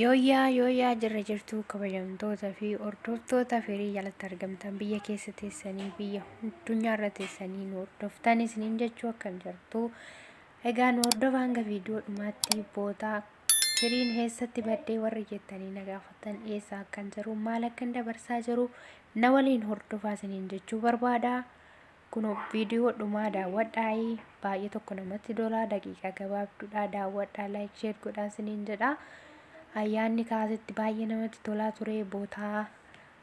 Yooyyaa yooyyaa jirra jirtuu kabajamtoota fi hordoftoota firii jalatti argamtan biyya keessa teessanii biyya addunyaarra teessanii nu hordoftan isiniin jechuu akkam jirtu. Egaa nu hordofaa hanga viidiyoo dhumaatti bootaa firiin eessatti baddee warri jettanii na gaafattan eessa akkan jiru maal akkan dabarsaa jiru na waliin hordofaa isiniin jechuu barbaada. Kunoo viidiyoo dhumaa daawwadhaayi baay'ee tokko namatti tolaa daqiiqaa gabaabduudha daawwadhaa like share godhaa isiniin jedha. Ayyaanni kaasitti baay'ee namatti tolaa ture bootaa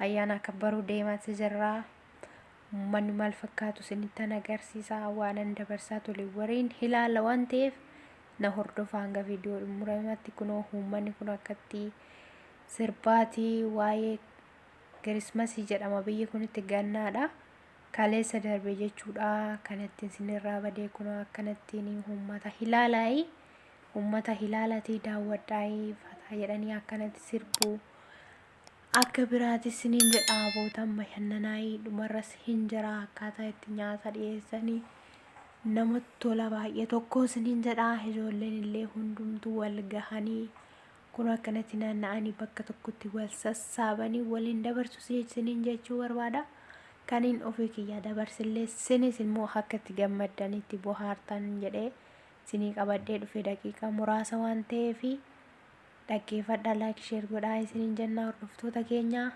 ayyaana akka baruu deemaatti jirra. Uummanni maal fakkaatu isinittan agarsiisa waanan dabarsaa tole wariin ilaala waan ta'eef na hordofaa hanga viidiyoo xumuramatti kunoo uummanni kun akkatti sirbaatii waa'ee kirismasii jedhama biyyi kunitti gannaadha. Kaleessa darbe jechuudha kanattiin sinirraa badee kunoo akkanattiin uummata ilaalaayi uummata ilaalatii daawwadhaayi fataa jedhanii akkanatti sirbu akka biraatis siniin jedha bootan bashannanaayi dhumarras hin jira akkaataa itti nyaata dhiyeessanii namatti tola baay'ee tokko siniin jedha ijoolleen illee hundumtuu wal gahanii kun akkanatti naanna'anii bakka tokkotti wal sassaabanii waliin dabarsu siniin jechuu barbaada. Kaniin ofii kiyyaa dabarsillee sinis immoo akka itti gammaddanitti bohaartan jedhee sinii qabadhee dhufe daqiiqaa muraasa waan ta'eef dhaggeeffadhaa like share godhaa isiniin jennaa hordoftoota keenyaa.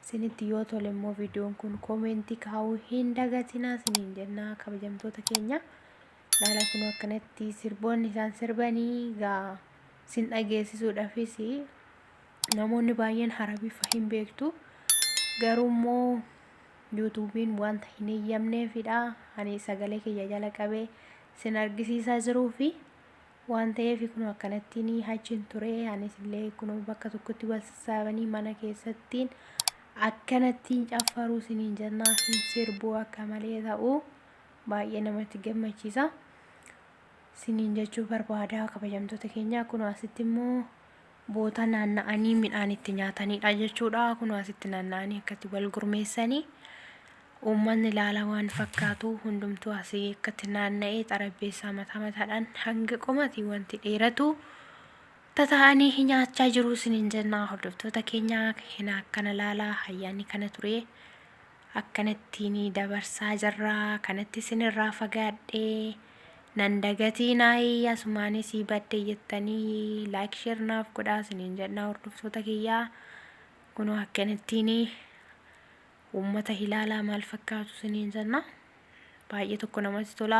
Sinitti yoo tole immoo viidiyoon kun koomentii kaa'uu hin dagatinaa isiniin jennaa kabajamtoota keenya. Laala kun akkanatti sirboonni isaan sirbanii gaa sin dhageessisuudhaafis namoonni baay'een harabifa hin beektu. Garuu immoo yuutuubiin wanta hin eeyyamneefidha. Ani sagalee kiyya jala qabee sin argisiisaa jiruufi waan ta'eef kun akkanattiin achiin ture. Anis illee kun bakka tokkotti wal sassaabanii mana keessattiin akkanattiin caffaruu siniin jennaa hin sirbuu akka malee ta'u baay'ee namatti gammachiisa. Siniin jechuu barbaada kabajamtoota keenya kun asitti immoo boota naanna'anii midhaan itti nyaatanidha jechuudha. Kun asitti naanna'anii akkatti wal gurmeessanii uummanni ilaala waan fakkaatu hundumtuu asii akkatti naanna'ee xarapheessaa mataa mataadhaan hanga qomatii wanti dheeratu tataa'anii nyaachaa jiru isiniin jenna hordoftoota keenya hin akkana laalaa ayyaanni kana ture akkanattiin dabarsaa jirra kanatti isinirraa fagaadhee nan dagatiinaayi asumaanis badde jettanii like share naaf godhaa isiniin jenna hordoftoota kiyyaa kunoo akkanattiin uummata ilaalaa maal fakkaatu isiniin jenna baay'ee tokko namatti tola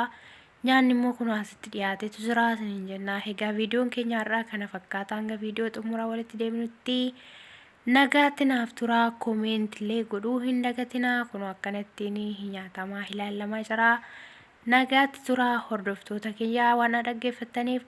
nyaanni immoo kunoo asitti dhiyaateetu jira isiniin jenna egaa viidiyoon keenya har'aa kana fakkaata hanga viidiyoo xumuraa walitti deebinutti nagaatti naaf turaa koomeentiillee godhuu hin dagatinaa kunoo akkanattiin nyaatamaa ilaalamaa jira nagaatti turaa hordoftoota kiyyaa waan na dhaggeeffattaniif.